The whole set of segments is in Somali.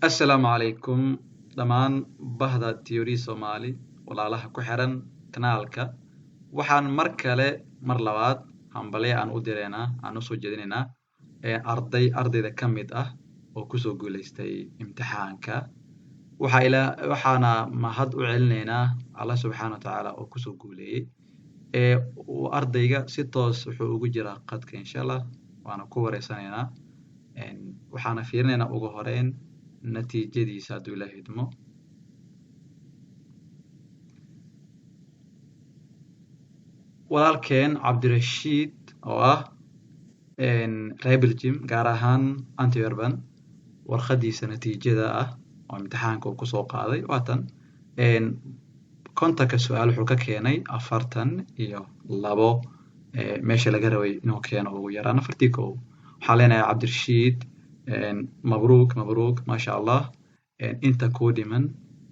Assalaamu calaykum dhammaan bahda Theory Somali, walaalaha ku xiran kanaalka. Waxaan mar kale, mar labaad, hambalyo aan u direynaa, aan usoo jeedinaynaa arday ardayda ka mid ah oo kusoo guuleystay imtixaanka. Waxaa ila waxaana mahad u celinaynaa Allah subxaana wa tacaala oo kusoo guuleeyey. Ee ardayga si toos wuxuu ugu jiraa qadka, insha Allah waana ku wareysanaynaa. Waxaana fiirinaynaa ugu horeyn natiijadiisa hadduu Ilaahay idmo. Walaalkeen Cabdirashiid oo ah reer Belgium, gaar ahaan Antwerpen, warqadiisa natiijada ah oo imtixaanka uu kusoo qaaday waatan. 50-ka su-aal wuxuu ka keenay 42, meesha laga rabay inuu keeno ugu yaraan 41. Waxaan leenahay Cabdirashiid, mabruuk mabruuk, maasha Allah. Inta kuu dhiman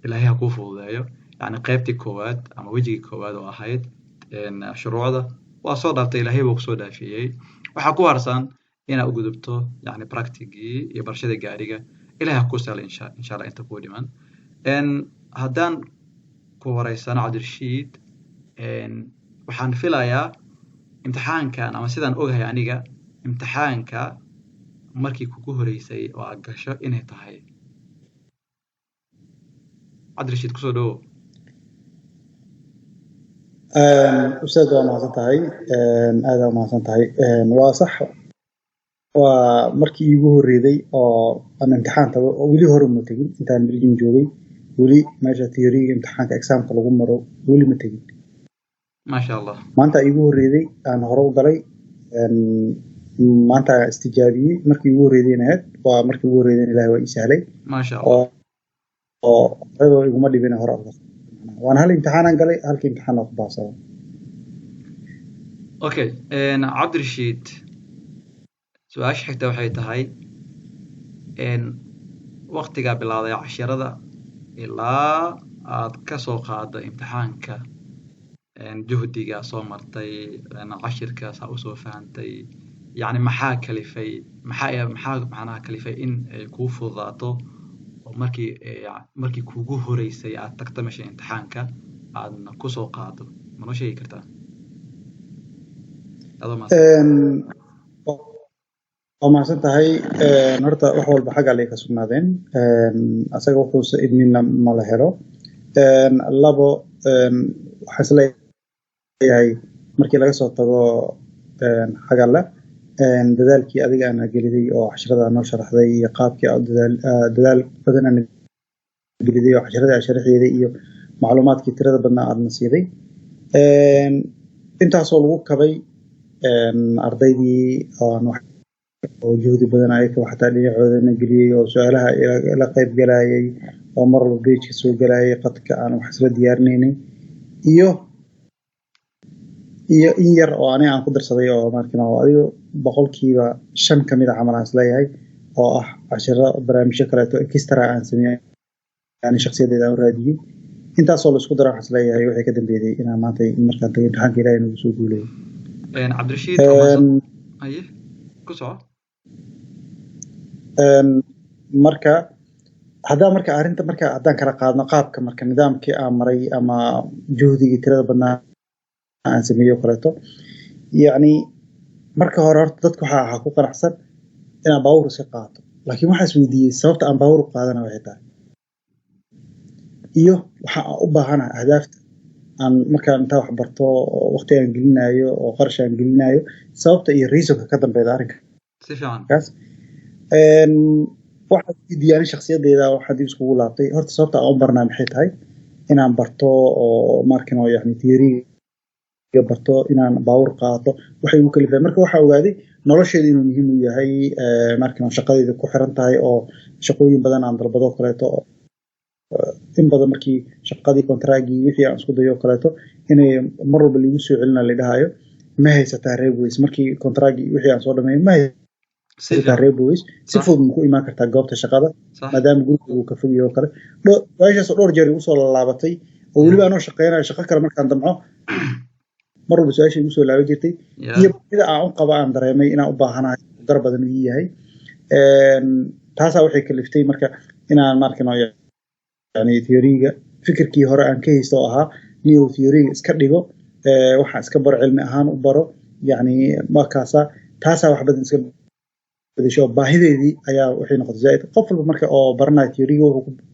Ilaahay ha kuu fududeeyo. Yacni qaybtii koowaad ama wejigii koowaad oo ahayd shuruucda waa soo dhaaftay, Ilaahay buu kusoo dhaafiyey. Waxaa ku harsan inaad u gudubto yacni practicgii iyo barashada gaariga. Ilahay ha kuu sahlo insha Allah inta kuu dhiman. Haddaan ku wareysano Cabdirashiid, waxaan filayaa imtixaankan, ama sidaan ogahay aniga, imtixaanka markii kugu horeysay oo aad gasho inay tahay. Cabdirashiid, kusoo dhawow. Ustaad, waa mahadsan tahay, aad aa mahadsan tahay. Waa sax, waa markii iigu horreeyay oo aan imtixaan tago, oo weli hore ma tegin. Intaan Belgium joogay weli meesha theoryga imtixaanka examka lagu maro weli ma tegin. Maasha Allah. Maanta iigu horreeyay aan hore u galay, maanta istijaabiyey. Markii iigu horreydayna ahayd, waa markii ugu horreydayna Ilahay waa ii sahlay. Maasha Allah. Oo horeba iguma dhibin hore uga. Waan hal imtixaanaan galay, halkii imtixaan ku baasada. Okay, Cabdirashiid, su-aasha xigta waxay tahay waqtigaa bilowday cashirada ilaa aad ka soo qaaddo imtixaanka, juhdigaa soo martay, cashirkaas aa usoo fahantay, yacni maxaa kalifay, maxaa macnaha kalifay in ay kuu fududaato oo markii kugu horeysay aad tagto meesha imtixaanka aadna kusoo qaado? Ma noo sheegi kartaa adoo mahadsan? Waa mahadsan tahay. Horta wax walba xagga Allay ka sugnaadeen, asaga wuxuusa idnina ma la helo. Labo, waxaan isleeyahay markii laga soo tago xagga Alle, dadaalkii adiga aana geliday oo casharada noo sharaxday iyo qaabkii aad dadaal badan aana geliday oo casharadii aad sharaxeeday iyo macluumaadkii tirada badnaa aadna siiday, intaasoo lagu kabay ardaydii aan wax oo juhdi badan ayaga xataa dhinacoodana geliyey oo su-aalaha la qayb galayay oo mar walba pageka soo galayay, qadka aan wax isla diyaarinaynay, iyo in yar oo aniga aan ku darsaday oo markin oo adigo 5% kamid a camal aan isleeyahay oo ah cashiro, barnaamijyo kaleeto extra aan sameeyey, yani shakhsiyadeeda aan u raadiyey. Intaasoo la isku dara waxaan isleeyahay waxay ka dambeeyay inaan maanta markaan tagay imtixaanka Ilaahay nagu soo guuleeyay. Cabdirashiid, waa mahadsan. Haye, ku soco. Marka haddaan marka arrinta marka haddaan kala qaadno qaabka marka nidaamkii aan maray ama juhdigii tirada badnaa aan sameeyey oo kaleeto, yacni marka hore horta dadka waxaa ahaa ku qanacsan inaan baabuur iska qaato, laakiin waxaa is weydiiyey sababta aan baabuur u qaadana waxay tahay iyo waxa aan u baahanahay, ahdaafta aan markaan intaa wax barto oo waqti aan gelinayo oo qarash aan gelinayo, sababta iyo reasonka ka dambeeda arrinka Si fiican. kaas. Waxaan weydiiyey ani shakhsiyadeyda, waxaan dib iskugu laabtay horta sababta aan u barnaa maxay tahay, inaan barto oo markin oo yani theory barto, inaan baabuur qaato waxay igu kalifay. Marka waxaa ogaaday nolosheeda inuu muhiim u yahay, markin oo shaqadeyda ku xiran tahay oo shaqooyin badan aan dalbado kaleeto, oo in badan markii shaqadii kontraagii wixii aan isku dayo kaleeto inay mar walba liigu soo celina, la dhahayo ma haysataa rijbewijs, markii kontraagii wixii aan soo dhameeyo ma Si haysataa fiican. rijbewijs, si fudud ma ku imaan kartaa goobta shaqada, maadaama guriga uu ka fog yahay oo kale. Su-aashaas oo dhowr jeer igu soo laalaabatay oo weliba anoo shaqeynayo shaqo kale markaan damco mar walba su-aasha igu soo laaban jirtay iyo sida aan u qaba aan dareemay inaan u baahanahay, gar badan ii yahay. Taasaa waxay kaliftay marka inaan markano yani theoryga fikirkii hore aan ka haysto oo ahaa niyow theoryga iska dhigo, waxaan iska baro cilmi ahaan u baro, yani markaasa taasaa wax badan iska bedesho. Baahideedii ayaa waxay noqotay zaaid. Qof walba marka oo baranaya theoryga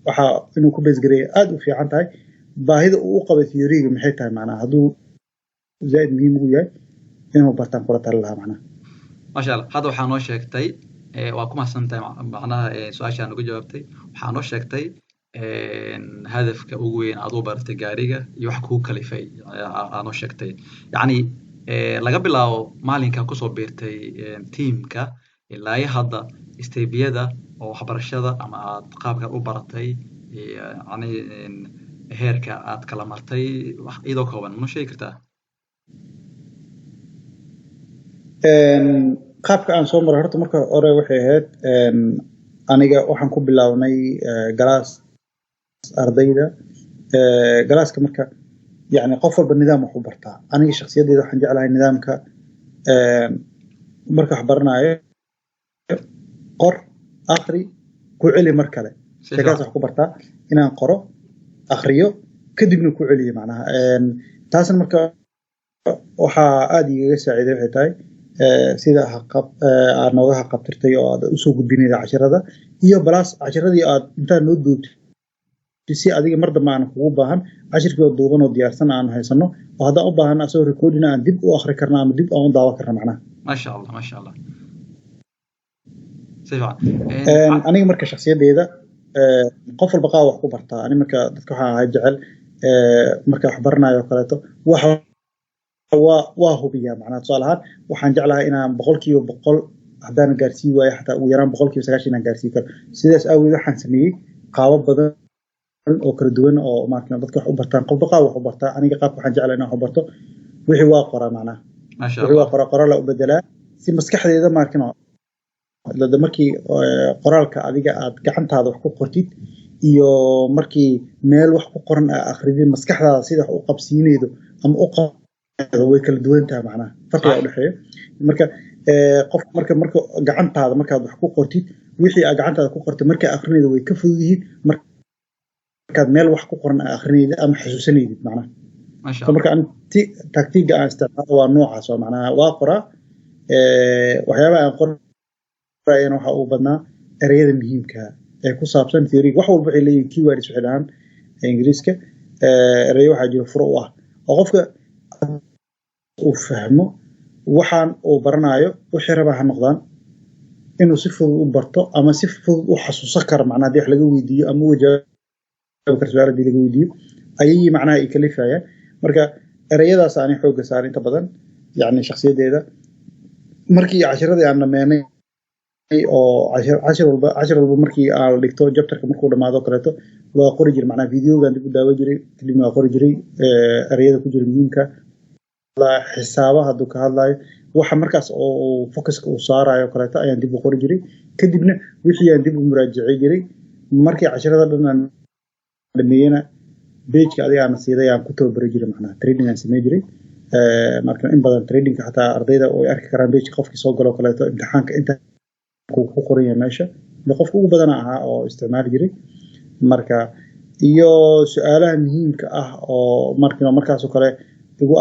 waxaa inuu ku base gareeyo aad u fiican tahay baahida uu u qabay theoryga maxay tahay, macnaha hadduu zaaid muhiim ugu yahay inuu bartaan kula tali lahaa macnaha. Maasha Allah, hadda waxaa noo sheegtay, waa ku mahadsantahay, macnaha su-aashaan uga jawaabtay. Waxaa noo sheegtay hadafka ugu weyn aad u baratay gaariga iyo wax kugu kalifay aa noo sheegtay. Yacni laga bilaabo maalinka kusoo biirtay teamka ilaa iyo hadda, stepyada oo waxbarashada ama aad qaabkaad u baratay, yacni heerka aad kala martay, wax iyadoo kooban ma sheegi kartaa? Qaabka aan soo maray horta marka hore waxay ahayd, aniga waxaan ku bilaabnay galaas ardayda, galaaska marka yani qof walba nidaam wax u bartaa. Aniga shakhsiyadeyda waxaan jeclahay nidaamka, marka wax baranayo qor, akhri, ku celi mar kale. Sheekaas wax ku bartaa inaan qoro, akhriyo, kadibna ku celiyo macnaha. Taasna marka waxaa aada igaga saaciiday waxay tahay sida aad nooga haqabtirtay oo aad usoo gudbinayda cashirada iyo balaas cashiradii aad intaad noo duubtay si adiga mar dambe aan kugu baahan cashirkii oo duuban oo diyaarsan aan haysano, oo haddaan u baahan asagoo recordina aan dib u akhri karna ama dib aan u daawan karna macnaha. Maasha Allah, maasha Allah, si fiican. Aniga marka shakhsiyadeyda, qof walba qaab wax ku bartaa. Ani marka dadka waxaan ahay jecel marka wax baranayo oo kaleeto wax waa hubiyaa macnaha. Tusaale ahaan waxaan jeclahay inaan 100% haddaan gaarsii waayo xataa ugu yaraan 90% inaan gaarsii karo. Sidaas aawadeed waxaan sameeyey qaabo badan oo kala duwan oo maaragtay dadka wax u bartaan. Qofba qaab wax u bartaa. Aniga qaabka waxaan jeclahay inaan wax u barto wixii waa qoraa macnaha. Maasha wixii waa Allah. Qoraa, qoraal u bedelaa si maskaxdeeda maarkin lada markii qoraalka adiga aad gacantaada wax ku qortid iyo markii meel wax ku qoran aad akhridid, maskaxdaada sida wax u qabsiinaydo ama u qaado way kala duwan tahay macnaha, farqiga u dhexeeyo. Marka qof marka gacantaada markaad wax ku qortid, wixii aad gacantaada ku qortay markaa akhrinaydo way ka fudud yihiin markaad meel wax ku qoran aad akhrinaydo ama xasuusanaydid macnaha. Maasha So Allah. Marka tactiga aan isticmaalo waa noocaas oo macnaha waa qoraa. Waxyaabaha aan qorayana waxaa ugu badnaa ereyada muhiimka ah ee ku saabsan theory. Wax walba waxay leeyihiin keywords, waxay dhahaan Ingiriiska. Ereyo waxaa jira furo u ah oo qofka uu fahmo waxaan uu baranayo, wixii rabaa ha noqdaan, inuu si fudud u barto ama si fudud u xasuusan karo macnaha haddii wax laga weydiiyo ama uu jawaabi karo su'aal haddii laga weydiiyo ayay macnaha ay kalifayaan. Marka ereyadaas aanay xoogga saarin inta badan yacni shakhsiyaddeeda. Markii cashiradii aan dhameenay oo cashir walba markii aan la dhigto, chapterka markuu dhamaado kaleeto, waa qori jiray macnaha. Videogan dib u daawan jiray, kadibna waa qori jiray ereyada ku jira muhiimka, xisaabaha hadduu ka hadlayo, waxa markaas oo focuska uu saarayo kaleeto ayaan dib u qori jiray, kadibna wixii aan dib u muraajacay jiray. Markii cashirada dhan aan dhameeyena, pageka adiga aan siiday aan ku tababari jiray macnaha, training aan samey jiray. Marka in badan tradingka xataa ardayda way arki karaan pageka, qofkii soo galo kaleeto imtixaanka inta ku qoran yahay meesha qofka ugu badana ahaa oo isticmaali jiray. Marka iyo su-aalaha muhiimka ah oo marka markaasoo kale igu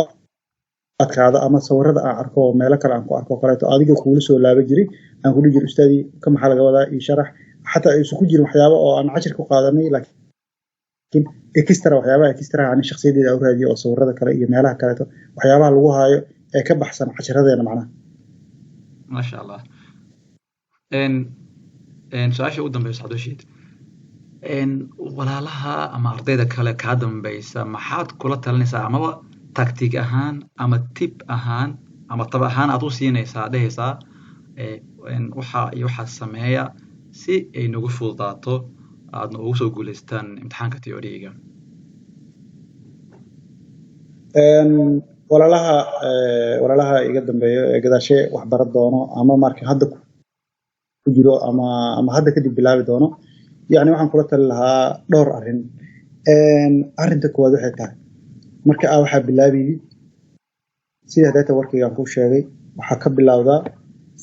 adkaado ama sawirada aan arko oo meelo kale aan ku arko kaleeto adiga kuula soo laaban jiray, aan ku dhihi jiray ustaadii ka maxaa laga wadaa iyo sharax, xataa ay isugu jirin waxyaabo oo aan cashir ku qaadanay, laakiin extra, waxyaabaha extra ani shakhsiyadeeda u raadiyo oo sawirada kale iyo meelaha kaleeto waxyaabaha lagu haayo ee ka baxsan cashiradeena macnaha. Maasha Allah. Su-aasha ugu dambeysa, Cabdirashiid, walaalaha ama ardayda kale kaa dambeysa maxaad kula talinaysaa, amaba tactic ahaan ama tip ahaan ama tab ahaan aad u siinaysaa, dhehaysaa waxa iyo waxaa sameeya si ay nagu fududaato aadna ugu soo guuleystaan imtixaanka theoryga? Walaalaha iga dambeeyo ee gadaashe wax baran doono ama marka hadda ku jiro ama hadda kadib bilaabi doono, yani waxaan kula tali lahaa dhowr arrin. Arrinta koowaad waxay tahay marka aa waxaa bilaabayid, sida data warkaygaan kuu sheegay, waxaa ka bilowdaa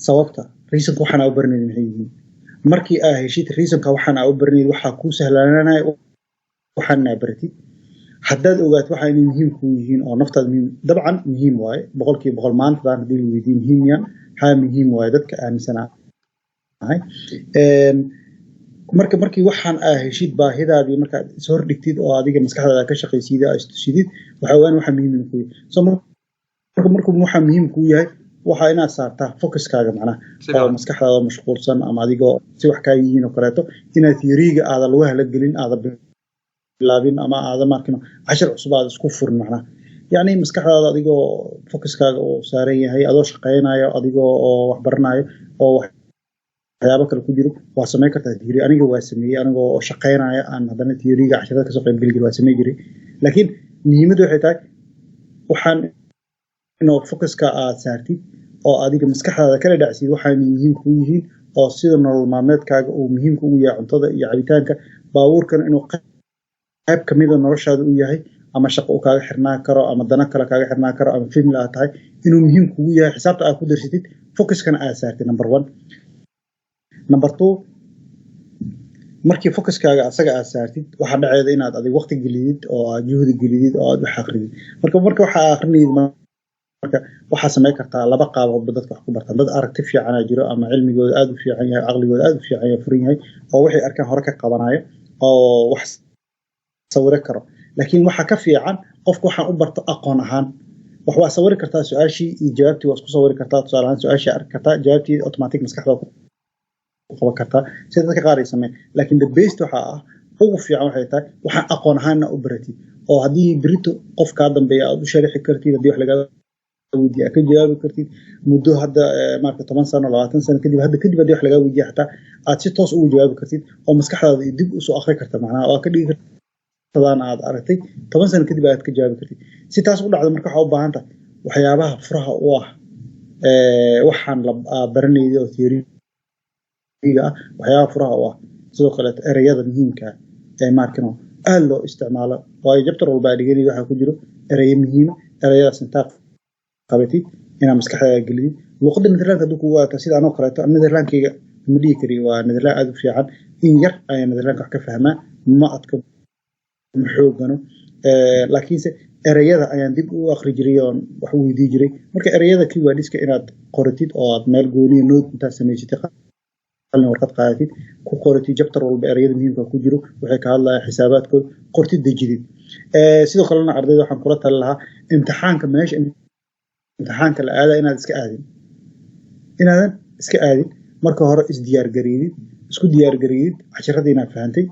sababta, reasonka waxaan aa u baranaynin maxay yihiin. Markii aa heshid reasonka waxaan aa u baranayid, waxaa kuu sahlaananaya waxaan aa baratid. Haddaad ogaato waxa inay muhiim kuu yihiin oo naftaada muhiim, dabcan muhiim waaye 100%. Maantadaan haddii la weydiiyo muhiim ya haa, muhiim waaye, dadka aaminsanaa ahay. Marka markii waxaan aa heshid baahidaadii, markaad is hordhigtid oo adiga maskaxdaada ka shaqaysiid, aa istusidid, waxa ogaan waxa muhiim kuu yahay. So marka markuu waxa muhiim kuu yahay, waxaa inaad saartaa focuskaaga, macnaha oo maskaxdaada mashquulsan ama adigoo si wax kaa yihiin oo kaleeto, inaad theoryga aada lagu halagelin, aada bilaabin ama aada markin cashar cusub aada isku furin. Macnaha yacni maskaxdaada adigoo focuskaaga uu saaran yahay, adoo shaqaynayo, adigoo oo wax baranayo oo waxyaabo kale ku jiro, waa samayn kartaa theory. Aniga waa sameeyey, anigoo shaqaynaya aan haddana theoryga casharada kasoo qayb geli jiray, waa samey jiray. Laakiin muhiimaddu waxay tahay waxaan inuu focuska aad saartid oo adiga maskaxdaada kala dhacsid waxaan muhiim kuu yihiin, oo sida nolol maalmeedkaaga uu muhiimka ugu yahay cuntada iyo cabitaanka, baabuurkana inuu qayb kamida noloshaada u yahay, ama shaqo uu kaaga xirnaan karo ama dana kale kaaga xirnaan karo ama family aad tahay, inuu muhiim kugu yahay, xisaabta aad ku darsatid, focuskana aad saartid, number one. Number two, markii focuskaaga asaga aad saartid, waxaa dhaceeda inaad adig waqti gelidid oo aad juhdi gelidid oo aad wax akridid. Marka waxaa akrinayid, marka waxaa samayn kartaa laba qaaboodba dadka wax ku bartaan. Dad aragti fiicanaa jiro ama cilmigooda aad u fiican yahay, caqligooda aad u fiican yahay, furan yahay, oo waxay arkaan hore ka qabanayo oo wax sawiro karo. Laakiin waxaa ka fiican qofka waxaan u barto aqoon ahaan. Wax waa sawiri kartaa, su-aashii iyo jawaabtii waa isku sawiri kartaa. Tusaale ahaan, su-aashii arki kartaa, jawaabtii automatic maskaxda ku qaban kartaa, sida dadka qaar ay sameeyaan. Laakiin the best waxaa ah, ugu fiican waxay tahay waxaan aqoon ahaanna u baratid, oo haddii berito qof kaa dambeeya aad u sharixi kartid, haddii wax lagaa weydiiya aad ka jawaabi kartid. Muddo hadda marka 10 sano, 20 sano kadib, hadda kadib haddii wax lagaa weydiiya xataa aad si toos ugu jawaabi kartid oo maskaxdaada dib usoo akri karta, macnaha oo aad ka dhigi kartadaan aad aragtay 10 sano kadib aad ka jawaabi kartid. Si taas u dhacdo marka, waxaa u baahan tahay waxyaabaha furaha u ah waxaan la baranayay oo theory-ga ah, waxyaabaha furaha u ah, sidoo kaleeto ereyada muhiimka ah ee markino aad loo isticmaalo, waayo chapter walba aa dhiganay waxaa ku jiro ereyo muhiima. Ereyadaas intaa qabatid, inaad maskaxdaada gelidid luqadda Netherlandka hadduu kugu waata, sida anoo kaleeto Netherlandkayga ma dhihi kari waa Netherland aad u fiican. In yar ayaa Netherlandka wax ka fahmaa, ma adko, ma xoogano, laakiinse ereyada ayaan dib u akri jiray oon wax u weydii jiray. Marka ereyada keywordiska inaad qoratid oo aad meel gooniya note intaad samaysatid, qalin warqad qaadatid, ku qoratid chapter walba ereyada muhiimka ku jiro, waxay ka hadlayaan, xisaabaadkooda qortid, dejidid. Sidoo kalena ardayda waxaan kula tali lahaa imtixaanka, meesha imtixaanka la aada inaad iska aadin, inaadan iska aadin. Marka hore isdiyaargareydid, isku diyaargareydid casharadii inaad fahantay,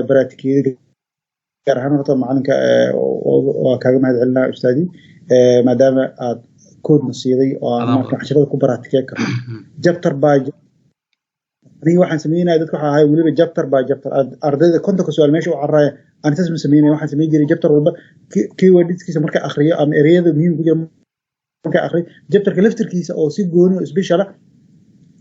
baraatikeeda gaar ahaan. Horta macalinka waa kaaga mahad celinaa, ustaadii, maadaama aad koodna siiday oo aan marka casharada ku baraatikee karno chapter by. Aniga waxaan sameynaya, dadka waxaa ahay weliba chapter by chapter, ardayda 50-ka su-aal meesha u cararaya, aan saas ma sameynaya. Waxaan sameyn jiray chapter walba keywordskiisa marka akhriyo ama ereyada muhiim ku jira marka akhriyo, chapterka laftirkiisa oo si gooni oo special ah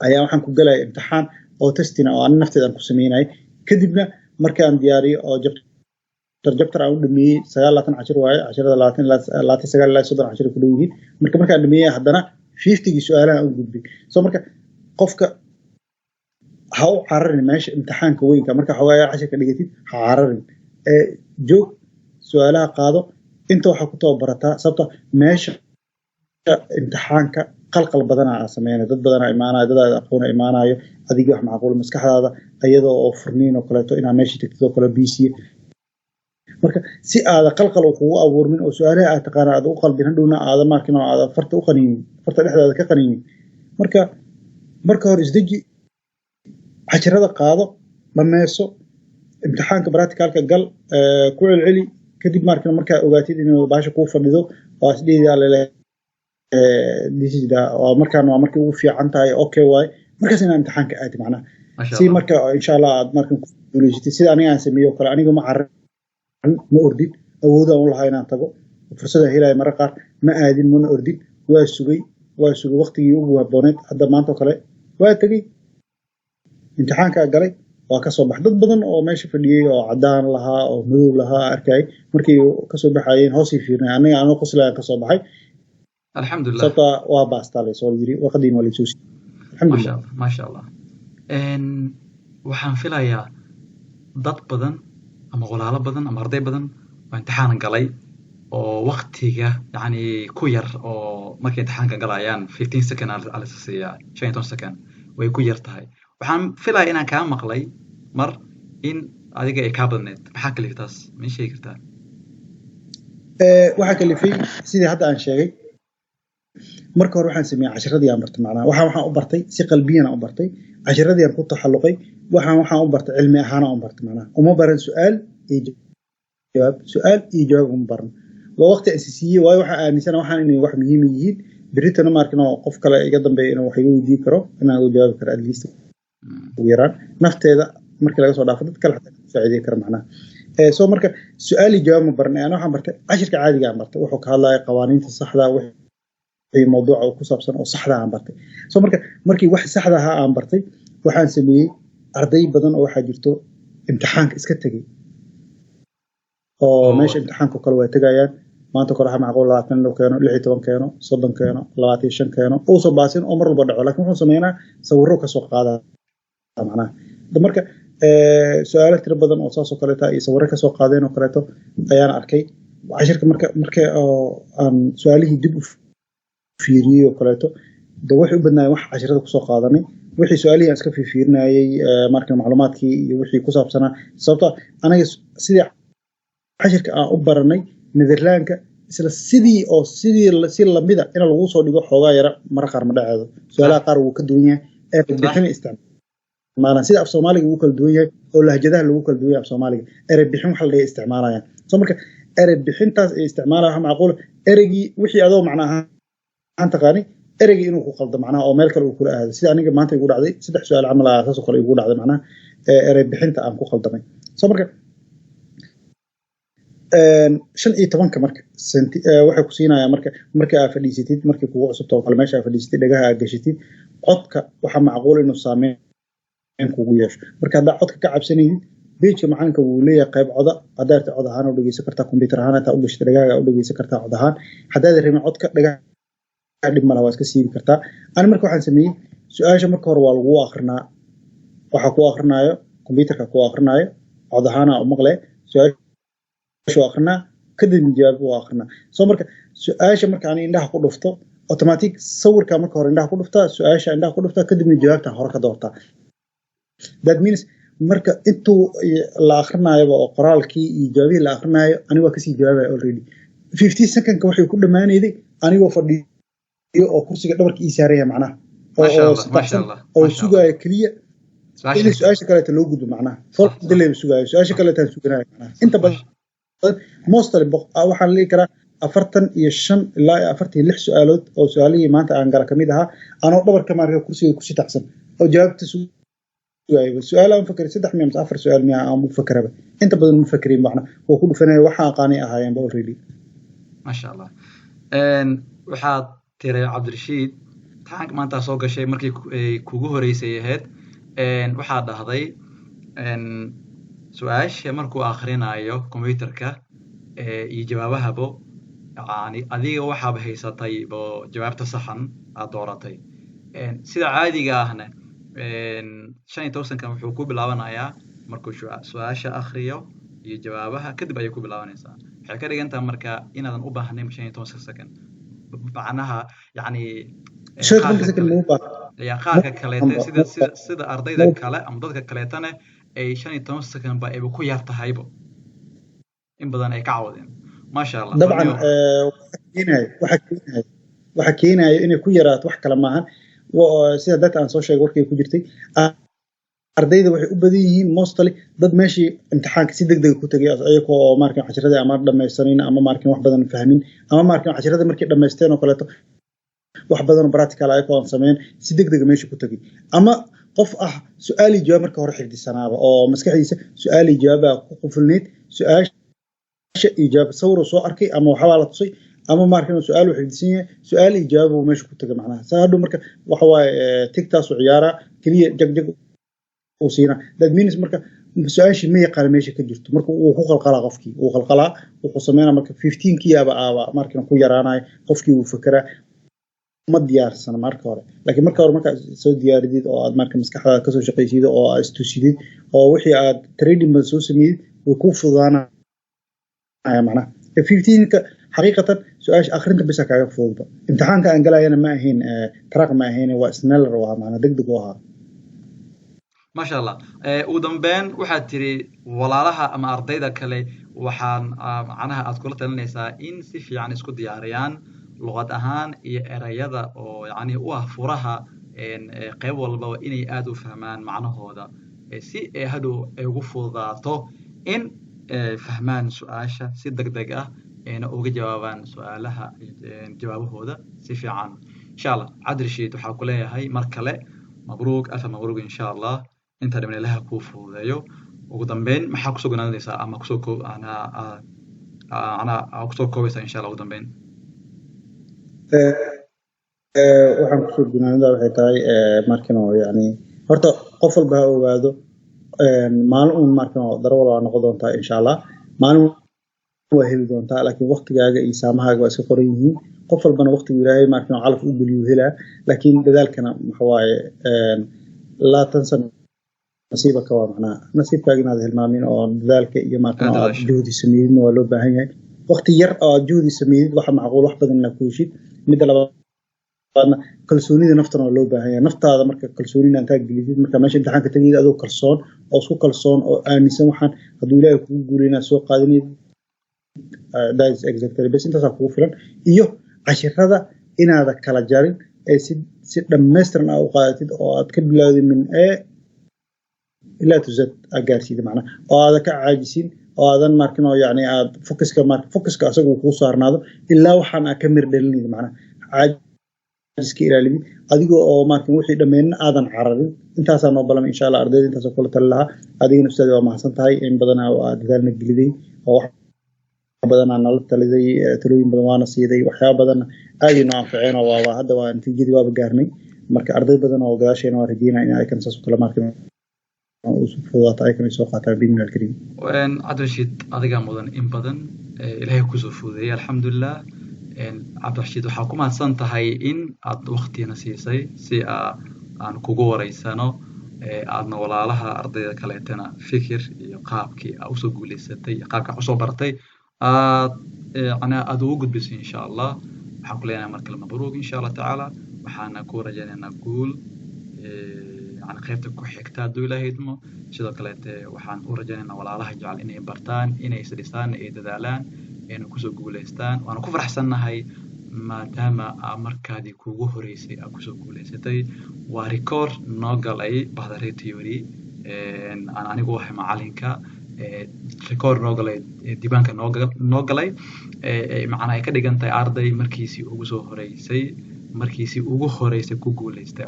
ayaa waxaan ku galaya imtixaan oo testina oo ani nafteeda aan ku sameynayay. Kadibna markaan diyaariyo oo chapter chapter aan u dhameeyey, 29 cashir waaye casharada, 29 ilaa 30 cashir ku dhow yihiin. Marka markaan dhameeyey, haddana 50-gii su-aalaha aan u gudbay. So marka qofka ha u cararin meesha imtixaanka weynka. Marka xogaayaa cashirka dhigatid, ha cararin, joog, su-aalaha qaado, inta waxaa ku tababarataa, sababta meesha imtixaanka qalqal badanaa aa sameynaya, dad badanaa imaanayo, dad aad aqoona imaanayo, adigii wax macquul maskaxdaada iyadoo oo furniin oo kaleeto inaa meesha tagtid oo kale bc. Marka si aada qalqal uu kugu abuurmin oo su-aalaha aad taqaana aad u qaldin, hadhowna aada markin oo aada farta u qaniinin, farta dhexdaada ka qaniinin. Marka marka hore isdeji, cashirada qaado, dhameyso, imtixaanka practicalka gal, ku celceli. Kadib markin markaa ogaatid inuu baasha kuu fadhido oo isdhihi lele markaan waa markii ugu fiican tahay, okay waaye, markaas inaa imtixaanka aadi, macnaha si marka insha Allah aad markan ku guuleysatid, sida aniga aan sameeyo kale. Aniga ma cararin, ma ordin, awoodaan u lahaa inaan tago, fursadaan helaya marar qaar ma aadin, mana ordin. Waa sugay, waa sugay waqtigii ugu habbooneed. Hadda maanta oo kale waa tegey, imtixaankaa galay, waa kasoo baxay. Dad badan oo meesha fadhiyey oo cadaan lahaa oo madow lahaa arkayay, markay kasoo baxayeen hoosii fiirnay. Aniga anoo qoslaya kasoo baxay. Alxamdulilah. Sababta waa baastaa laysoo yiri, warqadiina waa laysoo siiyey, alxamdulilah. Maasha Allah, maasha Allah. Waxaan filayaa dad badan ama walaalo badan ama arday badan oo imtixaan galay oo waktiga yani ku yar, oo markay imtixaanka galayaan 15 second aa la siiyaa, 15 second way ku yar tahay. Waxaan filaya inaan kaa maqlay mar in adiga ay kaa badneed. Maxaa kalifay taas? Ma ii sheegi kartaa? Waxaa kalifay sidii hadda aan sheegay. Marka hore waxaan sameeyey cashiradii aan bartay, macnaha waxaan u bartay si qalbiyan aan u bartay, cashiradii aan ku taxalluqay. Waxaan u bartay cilmi ahaan aan u bartay, macnaha uma baran su'aal iyo jawaab, su'aal iyo jawaab uma baran. Waa waqti aan siiyey, waayo waxaan aaminsana waxaan inay wax muhiim yihiin, berritana maarkin oo qof kale iga dambeeya inuu wax iga weydiin karo, inaan uga jawaabi karo at least ugu yaraan nafteeda markii laga soo dhaafo, dad kale xataa ku saacideyn kara macnaha. So marka su'aal iyo jawaab ma baranay. Ana waxaan bartay cashirka caadiga aan bartay, wuxuu ka hadlaya qawaaniinta saxda, wixii mawduuca uu ku saabsan oo saxda aan bartay. So marka markii wax saxda ahaa aan bartay, waxaan sameeyey, arday badan oo waxaa jirto imtixaanka iska tegey oo meesha imtixaanka kale waa tegayaan maanta kale, waxaa macquul 20 inuu keeno, 16 keeno, 30 keeno, 25 keeno, uusan baasin oo mar walba dhaco, laakiin wuxuu sameynaa sawirro kasoo qaadaa macnaha. Marka su-aalo tiro badan oo saas oo kaleeta iyo sawirro kasoo qaadeen oo kaleeto ayaan arkay cashirka. Marka oo aan su-aalihii dib u fiiriyey oo kaleeto, de waxay u badnaayeen wax cashirada kusoo qaadanay, wixii su-aalihii aan iska fiirfiirinayay, marka macluumaadkii iyo wixii ku saabsanaa. Sababto anaga sidii cashirka aan u baranay Netherlandka, isla sidii oo sidii si lamida in lagu soo dhigo xoogaa yara mara qaar ma dhaceedo. Su-aalaha qaar wuu ka duwan yahay, ee bixin isticmaalaan sida af Soomaaliga wuu kala duwan yahay oo lahjadaha lagu kala duwan yahay. Af Soomaaliga erey bixin waxa la dhahay isticmaalayaan. So marka erey bixintaas ay isticmaalayaan, waxa macquul ereygii wixii adoo macna ahaan taqaani ereygii inuu ku qaldo macnaha, oo meel kale uu kula aado, sida aniga maanta igu dhacday. Saddex su-aal camal ah saas oo kale igu dhacday macnaha, erey bixinta aan ku qaldamay. So marka 15-ka marka senti waxay ku siinayaa marka aad fadhiisatid, markay kugu cusubta oo kale, meesha aad fadhiisatid, dhagaha aad gashatid codka, waxaa macquul inuu saameyn kugu yeesho. Marka haddaa codka ka cabsanaysid, page-ka macalinka wuu leeyahay qayb coda. Haddaad rabtid cod ahaan u dhegeysan kartaa, computer ahaan hataa u gashatid, dhagahaaga u dhegeysan kartaa cod ahaan. Haddaad rabin codka dhagaha, dhib malaha, waa iska siibi kartaa. Ani marka waxaan sameeyey, su-aasha marka hore waa lagu akrinaa, waxaa ku akrinaayo computerka ku akrinaayo, cod ahaana u maqle su-aasha u akrinaa, kadibna jawaab u akrinaa. So marka su-aasha marka ani indhaha ku dhufto, automatic sawirka marka hore indhaha ku dhuftaa, su-aasha indhaha ku dhuftaa, kadibna jawaabta hore ka doortaa. That means marka intuu la akrinaayoba oo qoraalkii iyo jawaabihii la akrinaayo, ani waa kasii jawaabaya already. 15 secondka waxay ku dhammaanayday anigoo fadhiyo oo kursiga dhabarka ii saaran yahay macnaha, oo sitaxsan oo sugaayo keliya in su-aasha kaleeta loo gudbo macnaha. Delay sugaayo, su-aasha kaleetaan suganayo macnaha. Inta badan mostly waxaan dhihi karaa 45 ilaa 46 su-aalood oo su-aalihii maanta aan gala kamid ahaa, anoo dhabarka maarka kursiga ku sitaxsan oo jawaabta sugaayo. Su-aal aan fakeray saddex miya mise afar su-aal miya aan u fakeraba, inta badan ma fakerin macna, waa ku dhufanaya, waxaan aqaanay ahaayeenba already. Maasha Allah. Waxaad tiray Cabdirashiid, imtixaanka maanta soo gashay markii kugu horeysay ahayd, waxaad dhahday su-aasha markuu akhrinayo computerka iyo jawaabahabo, yani adiga waxaaba haysatay bo jawaabta saxan aad dooratay. Sida caadiga ahna 15 second wuxuu ku bilaabanayaa markuu su-aasha akhriyo iyo jawaabaha kadib ayay ku bilaabanaysaa. Waxay ka dhigan tahay marka inaadan u baahnayn 15 second macnaha, yani qaarka kaleete sida ardayda kale ama dadka kaleetana ay 15 second ba ayba ku yar tahaybo, in badan ay ka cawadeen. Maasha Allah. Dabcan waxa keenayo inay ku yaraato wax kale maahan, sida data aan soo sheegay warkay ku jirtay, ardayda waxay u badan yihiin mostly dad meeshii imtixaanka si deg dega ku tegay, ayagoo oo markan cashiradii ama dhamaysanin ama markan wax badan fahmin, ama markan cashiradii markay dhamaysteen oo kaleeto wax badan oo practical ayagoo aan sameyn, si deg dega meesha ku tegay, ama qof ah su-aali jawaab marka hore xifdisanaaba oo maskaxdiisa su-aali jawaabaa ku qufulneyd. Su-aasha iyo jawaab sawiruu soo arkay ama waxbaa la tusay, ama markan su-aal uu xifdisan yahay, su-aal iyo jawaab uu meesha ku tagay macnaha. Saa hadhow marka waxa waaye tigtaasu ciyaaraa keliya, jag jag uu siinaa. That means marka su-aashii ma yaqaan meesha ka jirto, marka wuu ku qalqalaa qofkii, wuu qalqalaa. Wuxuu sameynaa marka 15 kiyaaba aaba markan ku yaraanayo qofkii, wuu fekeraa. Ma diyaarsana marka hore, laakiin marka hore markaad soo diyaaridid oo aad marka maskaxdaada kasoo shaqaysid oo aad istusidid oo wixii aad training badan soo sameydid, way kuu fududaanaya. Macnaha 15ka xaqiiqatan su-aasha akhrinta bisa kaaga fududba. Imtixaanka aan galayana ma ahayn truck, ma ahayn, waa sneller u ahaa, macnaa deg deg u ahaa. Maasha Allah. Ugu dambeyn waxaad tiri walaalaha ama ardayda kale waxaan macnaha aad kula talinaysaa in si fiican isku diyaariyaan luqad ahaan iyo erayada oo yacni u ah furaha qayb walbaba inay aada u fahmaan macnahooda, si ay hadhow ay ugu fududaato in fahmaan su-aasha si deg deg ah ayna uga jawaabaan su-aalaha jawaabahooda si fiican, insha Allah. Cabdirashiid, waxaa ku leeyahay mar kale mabruuk, alfa mabruuk, insha Allah. Inta dhiman Ilaha kuu fududeeyo. Ugu dambeyn maxaa kusoo gunaanaysaa ama kusoo koo anaa anaa kusoo koobaysaa, insha Allah, ugu dambeyn? Waxaan kusoo gunaanada waxay tahay, markan oo yani horta qof walba ha ogaado maalin uun markan oo darawal waa noqon doontaa, insha Allah, maalin waa heli doontaa, laakiin waqtigaaga iyo saamahaaga waa iska qoran yihiin. Qof walbana waqtigu Ilaahay markan oo calaf u geliyu helaa, laakiin dadaalkana waxa waaye laa tansa nasiibaka, waa macnaha nasiibkaaga inaad hilmaamin oo dadaalka iyo markan oo aad juhdi sameydidna waa loo baahan yahay. Waqti yar oo aad juhdi sameydid waxa macquul wax badan inaad ku heshid. Midda labaadna kalsoonida naftana waa loo baahan yahay. Naftaada marka kalsoonida intaa gelisid, marka meesha imtixaanka tegid adoo kalsoon oo isku kalsoon oo aaminsan waxaan hadduu Ilaahay kugu guuliyo inaad soo qaadanid, that is exactly bas, intaasaa kugu filan. Iyo cashirada inaada kala jarin ee si dhammaystiran aa u qaadatid oo aad ka bilowdid min A ilaa to Z aad gaarsiida, macnaha oo aadan ka caajisin oo aadan markin oo yani aad focuska, marka focuska asaga uu kuu saarnaado ilaa waxaan aad ka mir dhalinayda, macnaha caajiska ilaalidid adigoo oo markin wixii dhammeynna aadan cararin. Intaasaa noo balamay, insha Allah. Ardayda intaasoo kula tali lahaa. Adigana, ustaadi, waa mahadsan tahay. In badanaa waa dadaalna geliday oo wax badanaa nala taliday, talooyin badan waana siiday, waxyaaba badanna aad inoo anficeen oo waaba hadda waa natiijadii waaba gaarnay. Marka arday badan oo gadaasheena waa rajeynaya in ay kan saas oo kale markin u fududaato ay kan ay soo qaataan biidni Alkariim. Cabdirashiid, adigaa mudan in badan. Ilaahay kusoo fududeeyey, alxamdulilah. Cabdirashiid, waxaa ku mahadsan tahay in aad waktigana siisay si aan kugu wareysano, aadna walaalaha ardayda kaleetana fikir iyo qaabkii aa usoo guuleysatay iyo qaabka aad usoo baratay aad macnaha aad ugu gudbisay, insha Allah. Waxaan ku leenahay mar kale mabruuk, insha Allah tacaala. Waxaana ku rajaynaynaa guul yani qaybta ku xigta hadduu Ilaahay idmo. Sidoo kaleete waxaan u rajaynaynaa walaalaha jecel inay bartaan, inay isdhisaan, ay dadaalaan, ayna kusoo guuleystaan. Waana ku faraxsannahay maadaama aa markaadii kugu horeysay aa kusoo guuleysatay. Waa record noo galay bahda Reer Theory, aan anigu ahay macalinka, record noo galay, diiwaanka noo galay, macnaa ay ka dhigan tahay arday markiisii ugu soo horeysay, markiisii ugu horeysay ku guuleystay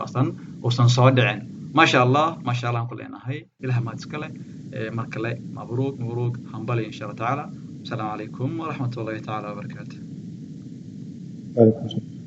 uusan soo dhicin. Maasha Allah, maasha Allah aan ku leenahay. Ilaah mahad iska leh. Mar kale mabruuk, mabruuk, hambali, insha Allah tacaala. Asalaamu calaykum waraxmat ullahi tacaala wabarakaatu. Waalaikum salaam.